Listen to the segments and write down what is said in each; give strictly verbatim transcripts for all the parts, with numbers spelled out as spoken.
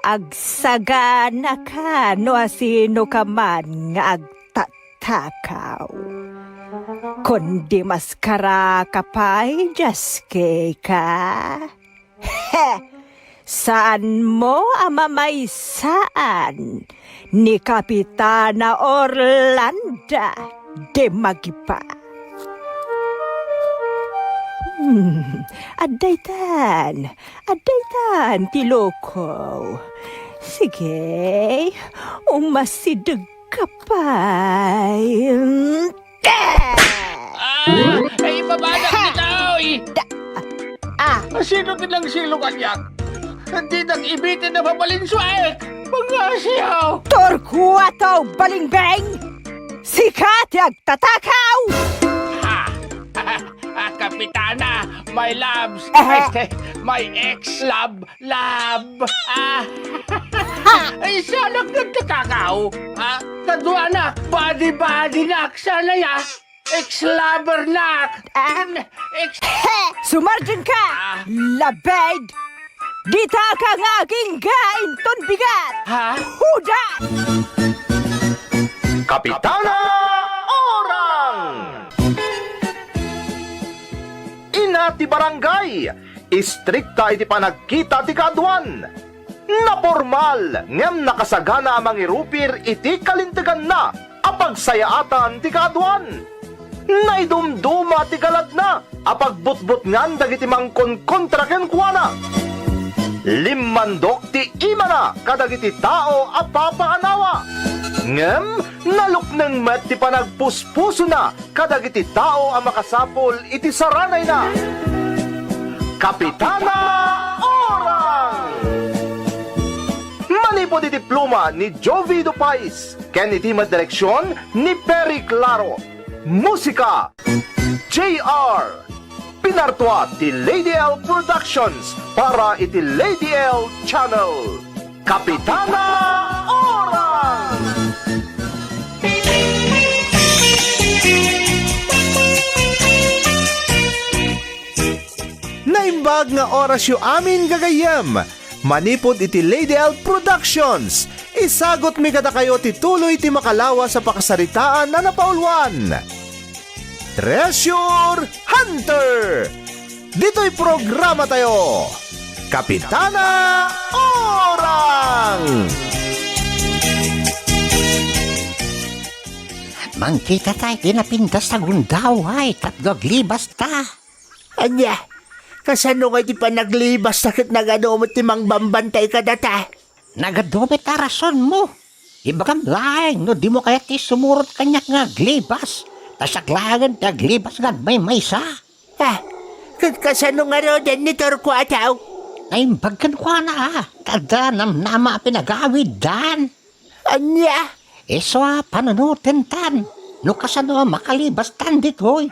agsaganaka no asinoka man nga agtattakaw. Kundi maskaraka pay, Jaskeka. He! Saanmo a mamaysaan ni Kapitana Orlanda de Magipa. Hmm, addaytan, addaytan ti loko. Sige, umasideg ka pay. Ah! Ay, ibabanak Ha! ditoy! Da-, ah! Sino ti nangsilong kaniak? Dinak ibiti na mabalinsuaek! Mga siyaw! Torquato, balingbeng! Sika ti agtatakaw! Ha! Ah, Kapitana, my loves, Aha. Este, my ex-love, love, ah, Ha! Ay, siya nagtatakaw, ah, kaduana, body-body na, sana ya, ex-lover na, Ah. Ex- He! Sumardeng ka! Ah. Labed! Dita ka nga agingga inton bigat! Ha? Huda! Kapitana Orang! Ina ti barangay, istrikta iti panagkita ti kaaduan. Napormal ngem nakasagana a mangirupir iti kalinteganna a pagsayaatan ti kaaduan. Naidumduma ti galadna a pagbutbutngan dagiti mangkonkontra kenkuana. Limmandok ti imana kadagiti tao a papaanawa. Ngem nalukneng met ti panagpuspusona kadagiti tao a makasapul iti saranayna. Kapitana Orang! Manipud iti pluma ni Jovi Dupais ken iti madireksion ni Perry Claro. Musika, J R. Pinartua ti Lady L Productions para iti Lady L Channel. Kapitana Orang! Naimbag nga orasyo amin, gagayyem. Manipud iti Lady L Productions, isagutmi kadakayo ti tuloy ti makalawas a pakasaritaan a napauluan. Treasure Hunter! Ditoy programa tayo, Kapitana Orang! Mangkita tayo ti napintas a gundaway tapno aglibas ta. Ania, kasano nga iti panaglibas ta ket nagano met ti mangbambantay kadata? Nagadu met a rasonmo. Ibagam laeng no dimo kayat ti sumurot kaniak nga aglibas, ta siak laengen ti aglibas nga agmaymaysa. Ah, ket kasano ngaruden ni Torquato? Naimbag kenkuana, a, ta adda namnama a pinagawiddan. Ania? Isu a panunotentan no kasano a makalibastan ditoy.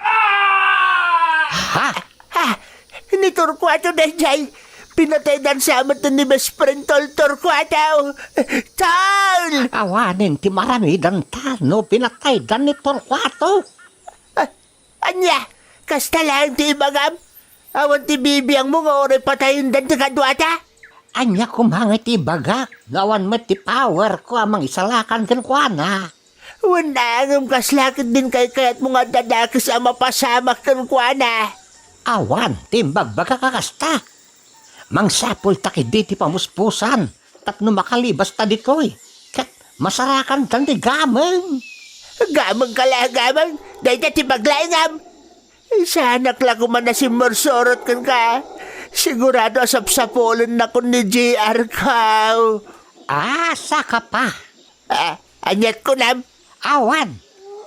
Ha? Ah, ni Torquato daydiay. Pinataydan sa met ni best friend tol Torquato. Tol! Awanen ti maramidan ta no pinataydan ni Torquato. Ah, ania? Kasta laeng ti ibagam? Awan ti bibiangmo nga uray patayendan ti kaduata? Ania koma nga ti ibagak no awan met ti powerko a mangisalakan kenkuana? Wen ngem kasla ketdin kaykayatmo nga adda dakes a mapasamak kenkuana? Awan ti imbagbagak a kasta. Mangsapulta ketdi ti pamuspusan tapno makalibasta ditoy ket masarakantan ti gameng. Gamengka la a gameng? Dayta ti paglaingam. Saanak la koma a simmursurot kenka. Sigurado a sapsapulennakon ni J R ka. Ah, saka pa. Ah, aniat kunam? Awan.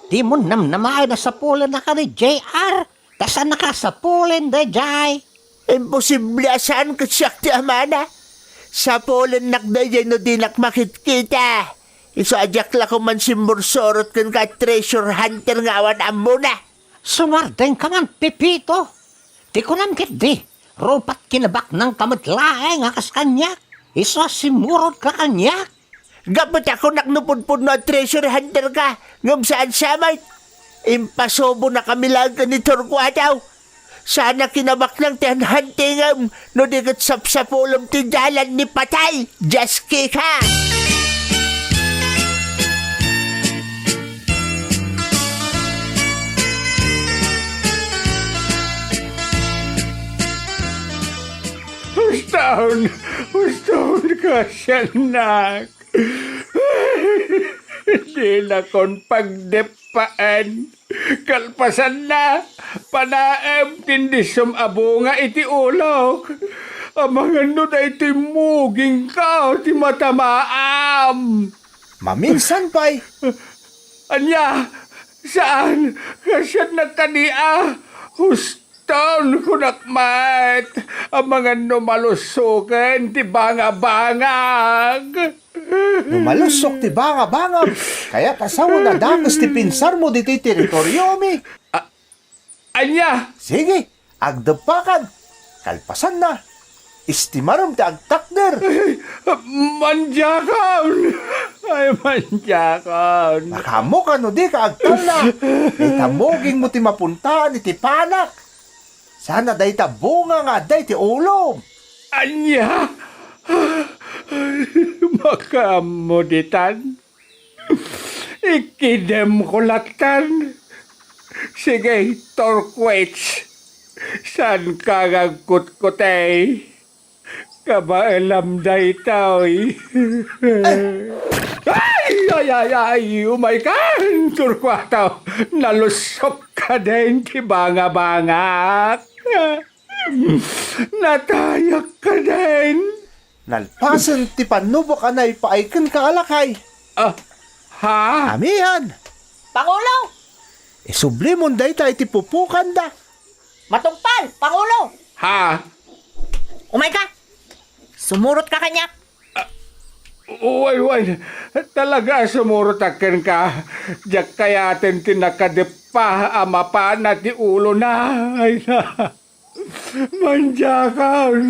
Dimo namnamaen a sapulennaka ni J R. Ta saannaka a sapulen daydiay. Imposible a saan ket siak ti amana. Sapulennak daydiay no dinak makitkita. Isu a diak la koma a simmursurot kenka a treasure hunter nga awan ammona. Sumardengka man, Pepito! Ti kunam ketdi, rupat kinabaknangka met laeng a kas kaniak, isu a simmurodka kaniak. Gapu ta kunak no pudpudno a treasure hunter ka, ngem saan sa met. Impasubonakami laeng ken ni Torquato. Saan a kinabaknang ti hanhantingem, no di ket sapsapulem ti dalan ni patay, Jaskika! Huston! Huston, kasiannak! Dinakon pagdeppaen. Kalpasanna, panaem ti indissom a bunga iti ulok. Amangan no daytoy mugingko ti matamaam. Maminsan pay. Ania? Saan? Kasiannak kadi a? Huston, kunak met. Amangan no malussoken ti bangabangak. No malussok ti bangabangam, kayat a sawen a dakes ti pinsarmo ditoy teritoriomi. A-, ania? Sige, agdeppakan. Kalpasanna, istimarem ti agtakder. Ay, mandiakon! Ay, mandiakon! Nakaammoka no dika agtalna. Dayta mugingmo ti mapuntaan iti panak. Saan a dayta bunga nga adda iti ulom. Ania? Ay, makaammo ditan. Ikidemko lattan. Sige, Turquoise. Saanka nga agkutkutay? Kabaelam daytoy. Ay, ay, ay, ay, umaykan, Turquato. Nalussok kadin ti bangabangak. Natayak kadin. Nalpasen ti pannubok a naipaay kenka a lakay. Ah, ha? Amian! Pangulo! Isublimon dayta iti pupukanda. Matungpal, Pangulo! Ha? Umayka! Sumurotka kaniak! Wen, wen, talaga a sumurotak kenka. Diak kayaten ti nakadeppa a mapana ti ulona. Ay, na. Mandiakon.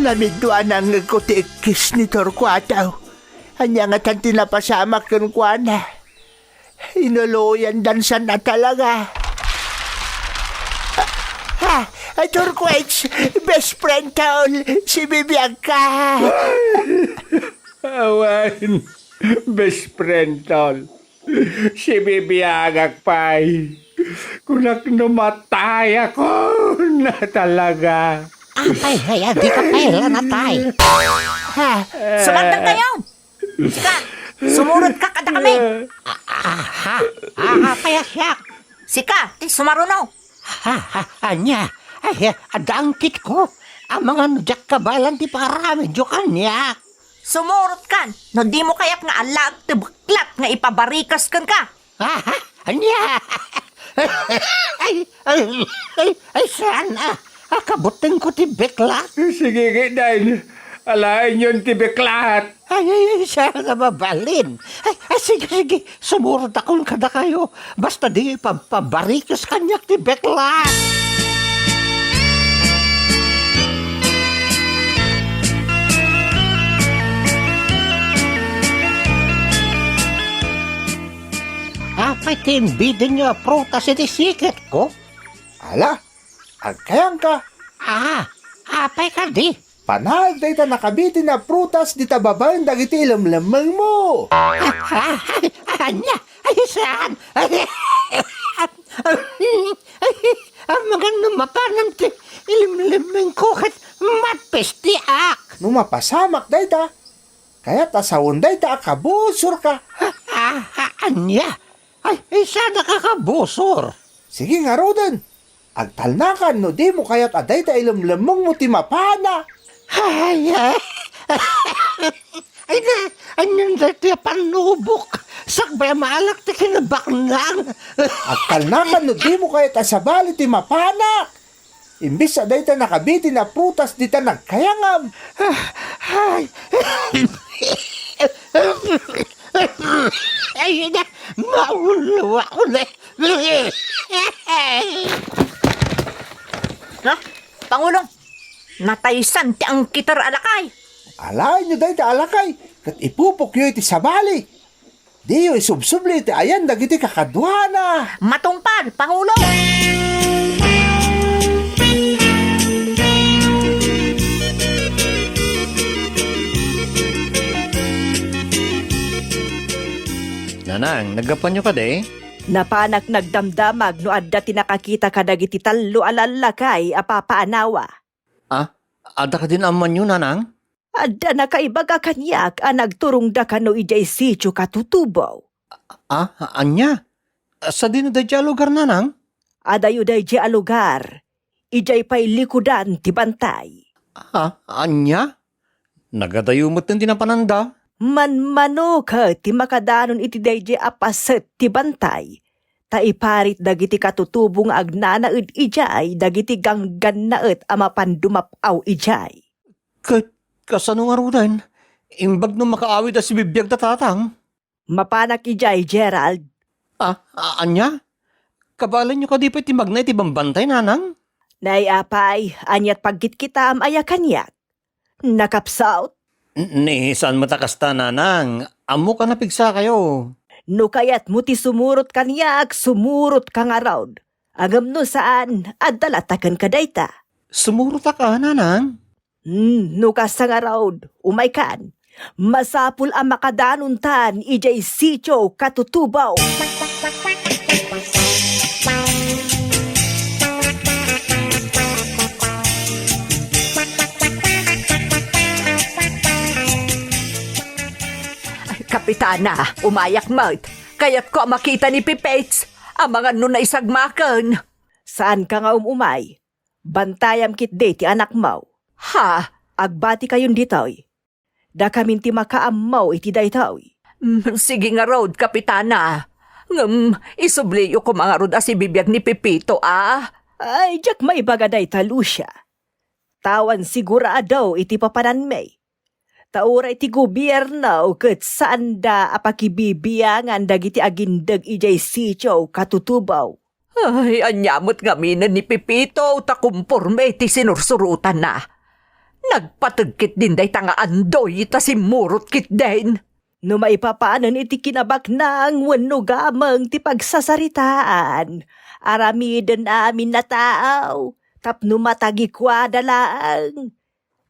Namidua nangngegko ti ikkis ni Torcuato. Ania ngatan ti napasamak kenkuana? Inuluyan dansan a talaga. Ah, ah, Turquoise, best friend tol, sibibiagka. Awan, best friend tol. Sibibiagak pay. Kunak no matayakon a talaga. Apay, aya, dika pay la natay. Ha? Sumagdang kayo! Sika, sumurotka kadakami. Ah, ah, ah, ah, apay a siak? Sika, ti sumaruno. Ha, ha, ania? Ay, adda angkitko. Amangan no diak kabaelan ti paaramidyo kaniak. Sumurotkan, no dimo kayat nga alaek ti beklat nga ipabarikes kenka. Aha, ania? Ay, ay, ay, ay, saan a? Akabutenko ti beklat. Sige, kitaen. Alaenyon ti beklat. Ay, ay, ay, saan a mabalin? Ay, ay, sige, sige, sumurotakon kadakayo. Basta di pa-, pabarikes kaniak ti beklat. Apay ti imbidenyo a prutas iti siketko? Ala, agkayangka. Ah, apay kadi? Panaek dayta nakabitinen a prutas dita babaen dagiti ilemlemmengmo. Ania? Ay, saan? Amangan no mapanam ti ilemlemmengko ket mapistiak. No mapasamak dayta, kayat a sawen dayta a kabusorka. Ah, ah, ania? Ay, ay, saan a kakabusor? Sige ngaruden. Agtalnakan no dimo kayat a dayta ilemlemmengmo ti mapana. Ay, ay. Ay, na, anian daytoy a pannubok? Sakbay a maalak ti kinabaknang. Agtalnakan no dimo kayat a sabali ti mapana. Imbes a dayta nakabitinen a prutas dita nagkayangam. Ay. Ay, na, maulo ako na. Ha? Pangulo, Nataysan ti angkiter a lakay. Alaenyo dayta a lakay, ket ipupokyo iti sabali. Diyo isubsubli iti ayan dagiti kakaduana. Matungpal, Pangulo! Nanang, naggapuanyo kadi? Napanak nagdamdamag no adda ti nakakita kadagiti tallo a lallakay a papaanawa. Ah, adda kadin ammoanyo, nanang? Adda nakaibaga kaniak a nagturongda kano idiay sitio Katutubo. Ah, ania? Sadino daydiay a lugar, nanang? Adayo daydiay a lugar, idiay pay likudan ti bantay. Ah, ania? Nagadayo met ti napananda? Manmano ket ti makadanon iti daydiay a paset ti bantay, ta iparit dagiti Katutubo nga agnanaed idiay dagiti ganggannaet a mapan dumap-aw idiay. Ket kasano ngaruden? Imbag no makaawid a sibibiag da tatang? Mapanak idiay, Gerald. Ah, a-, ania? Kabaelanyo kadi pay ti magna iti bambantay, nanang? Nay apay, aniat pagkitkitam aya kaniak? Nakapsut? N-, ni saan met a kasta, nanang. Ammok a napigsakayo. No kayatmo ti sumurot kaniak, sumurotka ngarud. Ngem no saan, adda latta kenka dayta. Sumurotak a, nanang? Hmm, no kasta ngarud, umaykan. Masapul a makadanontan idiay sitio Katutubo. Kapitana, umayak met. Kayatko a makita ni Pipits. Amangan no naisagmaken. Saanka nga um-umay. Bantayam ketdi ti anakmo. Ha? Agbatikayon ditoy. Dakamin ti makaammo iti daytoy. Mm, sige ngarud, Kapitana. Ngem, isubliyo koma ngarud a sibibiag ni Pepito, a? Ay, diak maibaga dayta, Lucia. Tawan sigurado iti papananmi. Ta uray ti gobierno ket saanda a pakibibiangan dagiti agindeg idiay sitio Katutubo. Ay, ania met ngaminen ni Pepito ta komporme iti sinursurotanna? Nagpateg ketdin dayta nga andoy ta simmurot ketdin. No maipapanen iti kinabaknang wenno gameng ti pagsasaritaan, aramiden amin a tao tapno matagikuada laeng.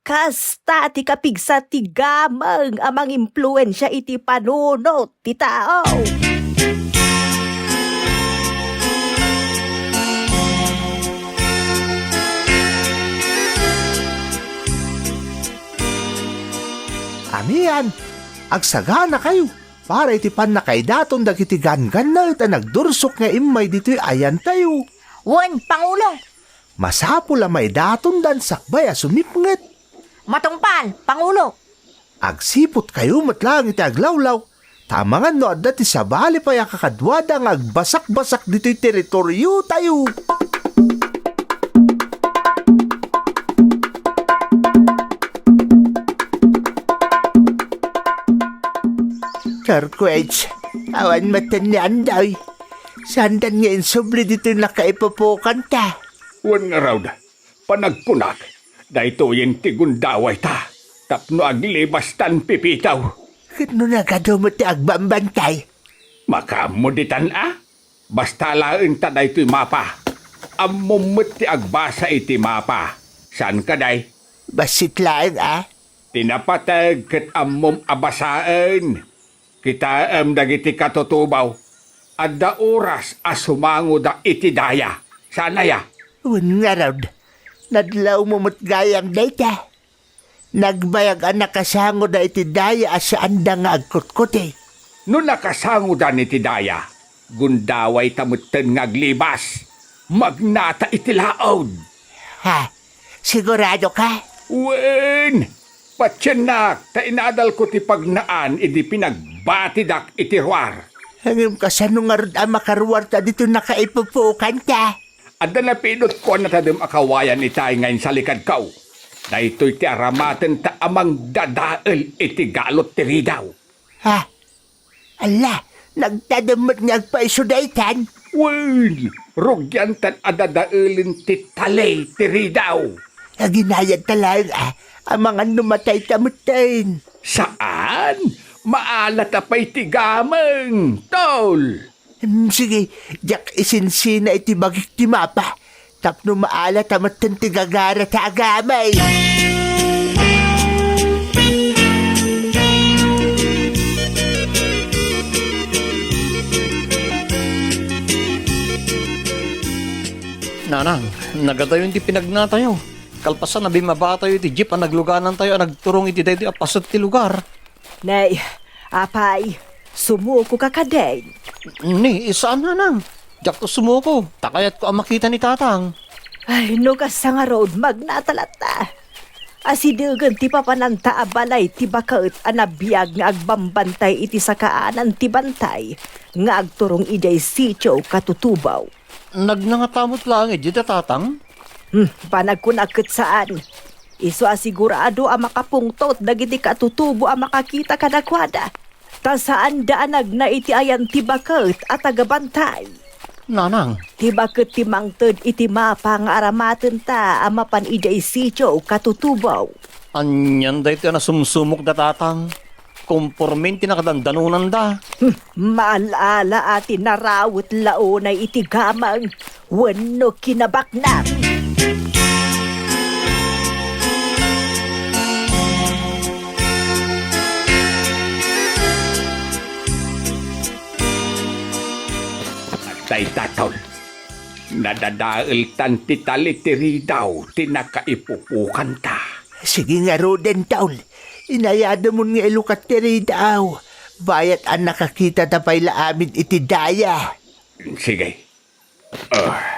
Kasta ti kapigsa ti gameng a mangimpluensia iti panunot ti tao. Amian, agsaganakayo para iti pannakaidaton dagiti ganggannaet a nagdursok nga immay ditoy ayantayo. Wen, Pangulo! Masapul a maidatondan sakbay a sumipnget. Matungpal, Pangulo! Agsiputkayo met laeng iti aglawlaw, ta amangan no adda ti sabali pay a kakaduada nga agbasakbasak ditoy teritoriotayo. Turquage, awan met ni Andoy. Saandan nga insubli ditoy nakaipupokanta? Wen ngarud, panagkunak, daytoyen ti gundawayta tapno aglibastan, Pepito. Ket no nagadu met ti agbambantay? Makaammo ditan a? Basta laeng ta daytoy mapa. Ammom met ti agbasa iti mapa. Saan kadi? Bassit laeng a? Ti napateg ket ammom a basaen. Kitaem dagiti Katutubo. Adda oras a sumangoda iti daya. Saan aya? Wen ngarud, nadlawmo met gayam dayta. Nagbayag a nakasangoda iti daya a saanda nga agkutkuti. No nakasangodan iti daya, gundawayta metten nga aglibas. Magnata iti laod. Ha? Sigurado ka? Wen, patiennak ta inadalko ti pagnaan idi pinagbatidak iti ruar. Ngem kasano ngarud a makaruarta ditoy nakaipupukanta? Adda napidotko a natadem a kawayan itay nga insalikadko. Daytoy ti aramaten ta a mangdadael iti galot ti ridaw. Ha? Ala, nagtadem met nga agpaiso daytan? Wen, rugiantan a dadaelen ti tali ti ridaw. Aginayadta laeng a, amangan no matayta metten. Saan? Maalata pay ti gameng, tol. Hmm, sige, diak isinsina iti bagik ti mapa. Tapno maalata metten ti gagarata a gameng. Nanang, nagadayon ti pinagnatayo. Kalpasan a bimmabatayo iti jeep a nagluganantayo a nagturong iti daytoy a paset ti lugar. Nay, apay, sumuko ka kadin? Ni, saan, nanang. Diakto sumuko, ta kayatko a makita ni tatang. Ay, no kasta ngarud, magnata latta. Asidegen ti papananta a balay ti baket a nabiag nga agbambantay iti sakaanan ti bantay nga agturong idiay sitio Katutubaw. Nagnangata met laeng idi da tatang? Hmm, panagkunak ket saan. Isu a sigurado a makapungtot dagiti katutubo a makakita kadakuada. Ta saanda a nagna iti ayan ti baket a tagabantay. Nanang. Ti baket ti mangted iti mapa nga aramatenta a mapan idiay sitio Katutubaw. Anian daytoy a nasumsumok da tatang? Kompormen ti nakadandanonanda. Hmm, maal-ala a ti narawet la unay iti gamang wenno kinabaknang. Dayta, tol. Nadadaeltan ti tali ti ridaw ti nakaipupokanta. Sige ngaruden, tol. Inayademon nga ilukat ti ridaw. Bayat a nakakitata pay la amin iti daya. Sige. Ah,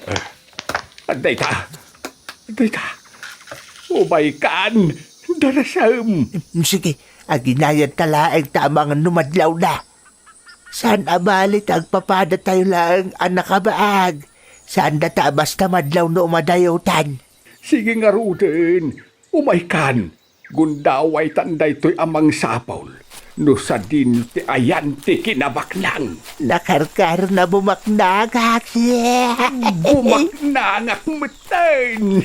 ah. Dayta. Dayta. Umaykan, darasem. Sige, aginayadta laeng ta amangan no madlawna. Saan a bali ta agpapadatayo laeng a nakabaag. Saanda ta a basta madlaw no umadayotan. Sige ngaruden, umaykan. Gundawaytan daytoy a mangsapul no sadino ti ayan ti kinabaknang. Nakarkar na bumaknangak. Bumaknangak metten.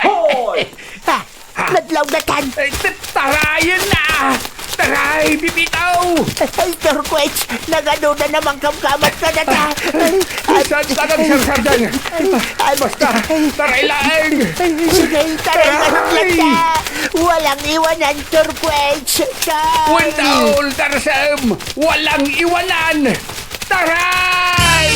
Hoy! Ah, nadlaw na tan. Eh, t-, tarayen na! Taray, bibitaw! Ay, Turquets, nagaduda na mangkamkamat ka na ta. Ay, ay, saan ka nagsarsardeng? Ay, ay, basta, taray laeng! Ay, sige, taray, taray! Walang iwanan, Turquets! Taray! Wintol, Tarsem! Walang iwanan! Taray!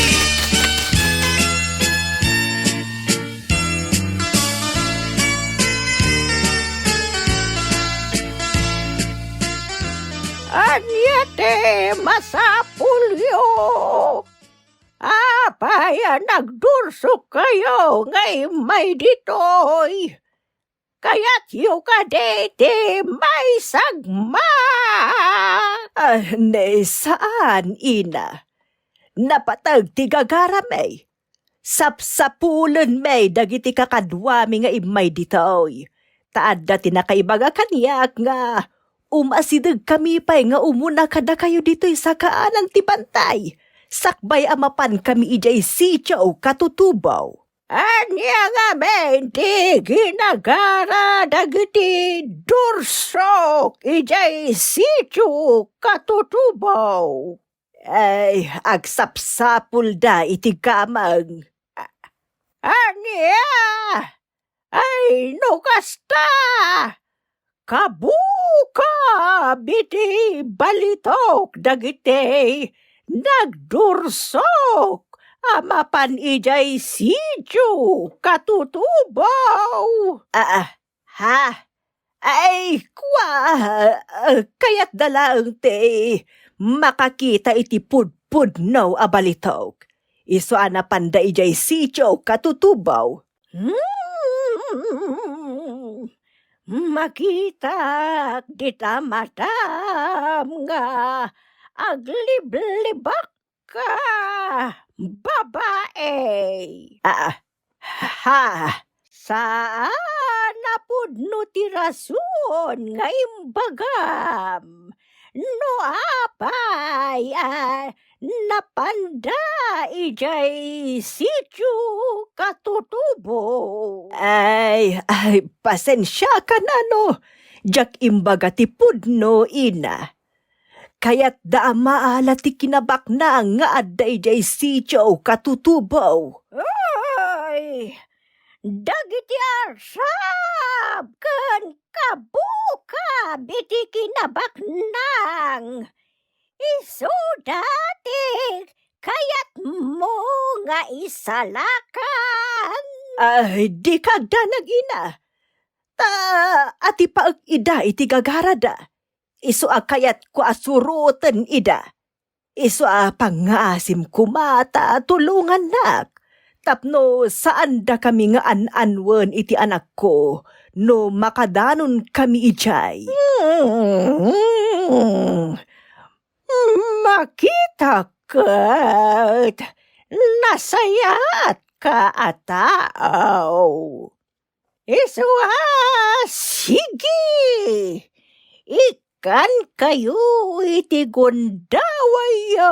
Ania ti masapulyo? Apay a nagdursokkayo nga immay ditoy? Kayatyo kadi ti maisagma? Ah, ne, saan, ina. Napateg ti gagarami. Sapsapulenmi dagiti kakaduami nga immay ditoy. Ta adda ti nakaibaga kaniak nga umasidegkami pay nga umuna kadakayo ditoy sakaanan ti bantay, sakbay a mapankami idiay sitio Katutubaw. Ania ngamin ti ginagara dagiti dursok idiay sitio Katutubaw? Ay, agsapsapulda iti gamang. A-, ania? Ay, no kasta, kabukab iti balitok dagiti nagdursok a mapan idiay sitio Katutubaw. Ah, ah, ha? Ay, kua, ah, kayatda laeng ti makakita iti pudpudno a balitok. Isu a napanda idiay sitio Katutubaw. Hmm, makitak dita matam nga agliblibakka, babai. Ah, ha, saan a pudno ti rason nga imbagam. No apay a napanda idiay sitio Katutubo. Ay, ay, pasensiakan no diak imbaga ti pudno, ina. Kayatda a maala ti kinabaknang nga adda idiay sitio Katutubo. Ay, dagiti arsab ken kabukab iti kinabaknang, isuda ti kayatmo nga isalakan. Ay, dika agdanag, ina. Ta atipaek ida iti gagarada. Isu a kayatko a suroten ida. Isu a pangngaasim koma ta tulongannak tapno saandakami nga an-anuen iti anakko no makadanonkami idiay. Hmm. Makitak ket nasayaat ka a tao. Isu a, sige, ikkankayo iti gundawayyo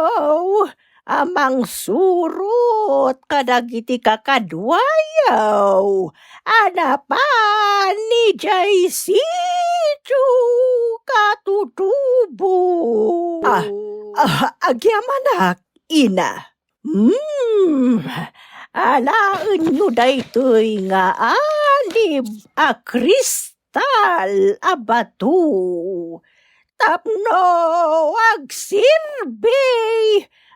a mangsurot kadagiti kakaduayo a napan idiay sitio Katutubo. Ah, ah, agyamanak, ina. Hmm, alaenyo daytoy nga anib a kristal a bato tapno agserbi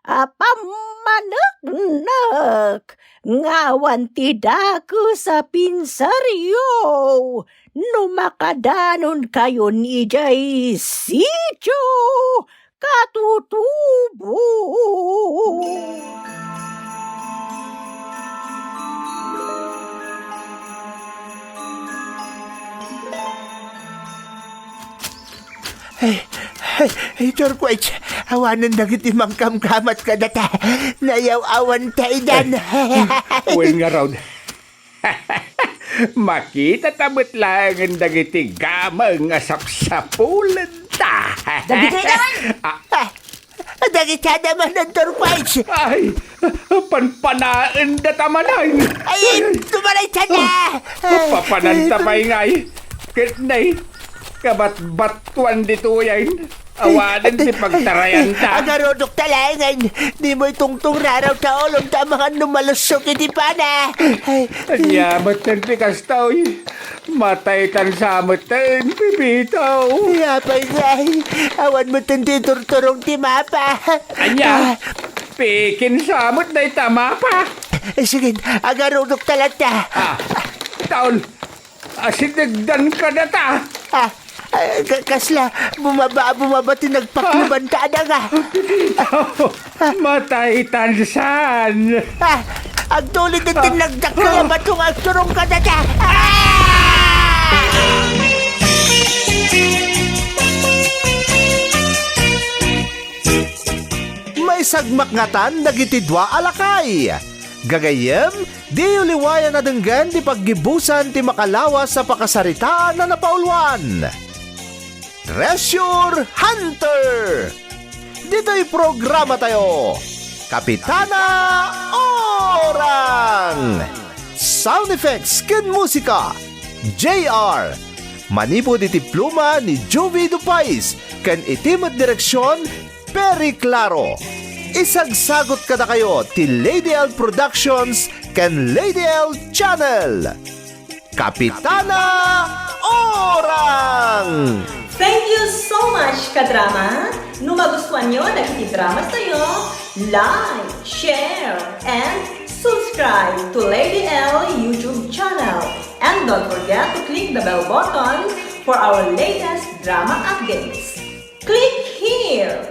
a pammaneknek nga awan ti dakes a pinsaryo no makadanonkayon idiay sitio Katutubo. Ay, ay, ay, Turquoise, awanen dagiti mangkamkamat kadata. Nayaw-awan ta idan. Wen ngarud. Makitata met laengen dagiti gameng a sapsapulenta. Dagiti idan! Ah. Ah, dagiti adda manen, Turquoise. Ay, panpanaendata manen. Ay, tumaray ta na. Ah, papananta pay ngay. Ket nay, kabatbatuan ditoyen. Awanen ti pagtarayanta. Agarudok ta laengen. Dimo itungtong raraw ta ulom ta amangan no malussok iti pana. Ay, ania metten ti kasta, oy? Mataytan sa metten, Pepito. Apay ngay, awan metten ti iturturong ti mapa. Ania? Ah. Pikin sa met dayta mapa. Eh, sige, agarudok ta latta. Ah, taon. Asidegdan kadata. Ah, ah, ka-, kasla, bumaba, bumaba ti nagpakluban ta adda nga. Matay tansan. Ah, agtulid ti nagdakkel a bato nga agturong kadata. Ah! Maisagmak ngatan dagiti dua a lakay. Gagayyem, diyo liwayan a denggen ti paggibusan ti makalawas a pakasaritaan a napauluan. Treasure Hunter! Ditoy programa tayo, Kapitana Orang! Sound effects ken musika, J R. Manipud iti pluma ni Juvie Dupais ken iti met direksion Perry Claro. Isagsagot kadakayo ti Lady L Productions ken Lady L Channel. Kapitana Orang! Thank you so much, kadrama! No magustuhan nyo dagiti dramas tayo, like, share, and subscribe to Lady L YouTube channel. And don't forget to click the bell button for our latest drama updates. Click here!